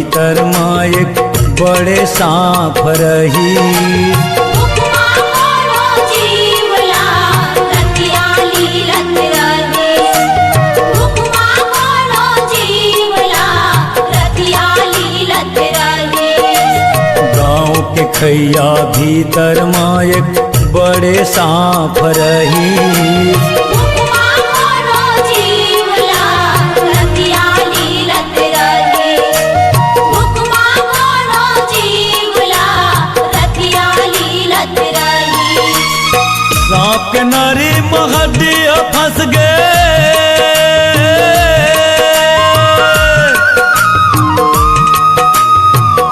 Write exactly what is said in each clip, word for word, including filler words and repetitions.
भीतर म एक बड़े सांप रहिस। भुखमा कोनो जीव ला रतिया लीलत रहिस। भुखमा कोनो जीव ला रतिया लीलत रहिस। गाँव के खैया भीतर म एक बड़े सांप रहिस। भुखमा कोनो जीव ला रतिया लीलत रहिस। भुखमा कोनो जीव ला रतिया लीलत रहिस। सांप के नरी म हड्डी ह फंस गे।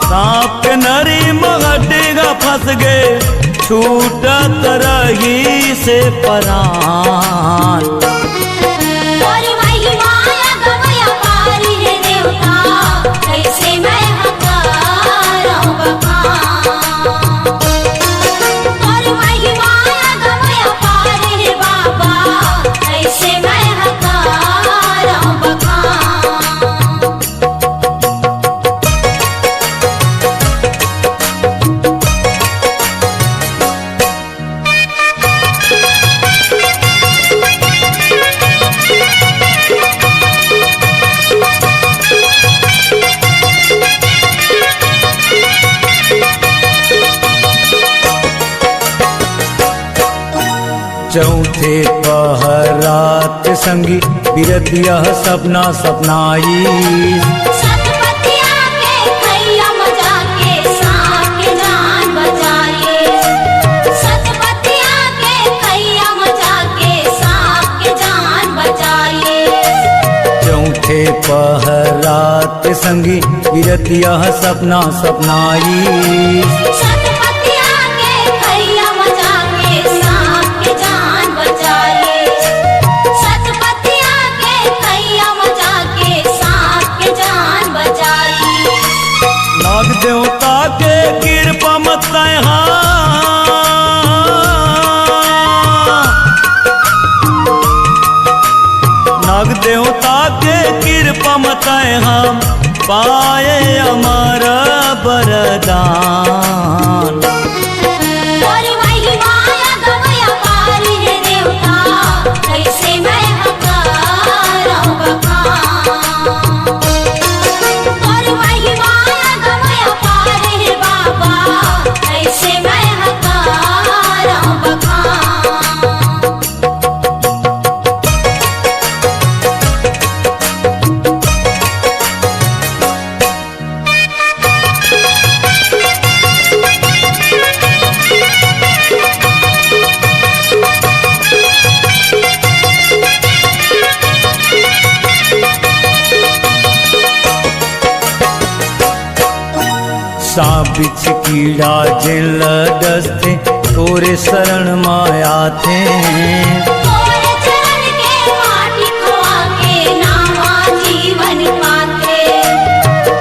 सांप के नरी म हड्डी ह फंस गे, छूटत रहिस परान। तोर महिमा अगम अपार हे देवता, कइसे मैं हकारौं बखान। तोर महिमा अगम अपार हे बाबा, कइसे मैं हकारौं बखान। चौथे पहर रात संगी बिरतिया सपना सपनाइस। सतपतिया के खैया म जाके सांप के जान बचाइस। सतपतिया के खैया म जाके सांप के जान बचाइस। चौथे पहर रात संगी बिरतिया सपना सपनाइस। सतपतिया के खैया म जाके सांप के जान बचाइस। सतपतिया के खैया म जाके सांप के जान बचाइस। नाग देवता के कृपा म तैं हा, नाग देवता के कृपा म तैं हा पाए अमर बरदान। तोर महिमा अगम अपार हे देवता, कइसे मैं हकारौं बखान। तोर महिमा अगम अपार हे बाबा, कइसे मैं हकारौं बखान। सांप बिच्छी कीड़ा जेन ल डसथे, तोरे शरण म आथे। तोरे चरण के माटी खोआ के नावा जीवन पाथे।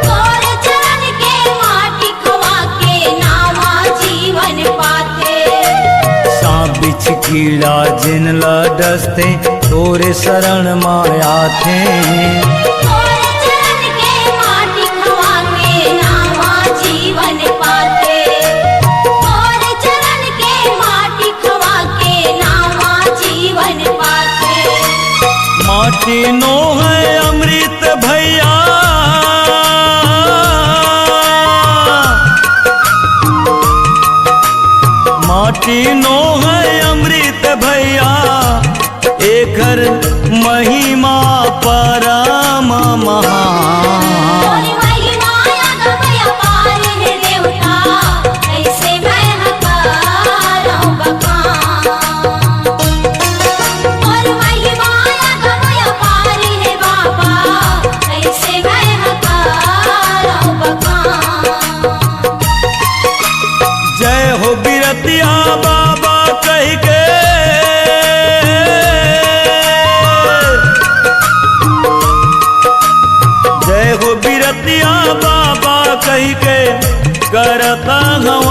तोरे चरण के माटी खोआ के नावा जीवन पाथे। सांप बिच्छी कीड़ा जेन ल डसथे, तोरे शरण म आथे। तोरे चरण के माटी खोआ के नावा जीवन पाथे। तोरे चरण के माटी खोआ के नावा जीवन पाथे। माटी नोहे अमृत भैया, माटी नोहे अमृत भैया, एकर महिमा परम महान। तोर महिमा अगम अपार हे देवता, कइसे मैं हकारौं बखान। तोर महिमा अगम अपार हे बाबा, कइसे मैं हकारौं बखान। जय हो बिरतिया बाबा कहि के, जय हो बिरतिया बाबा कहि के, करत हँव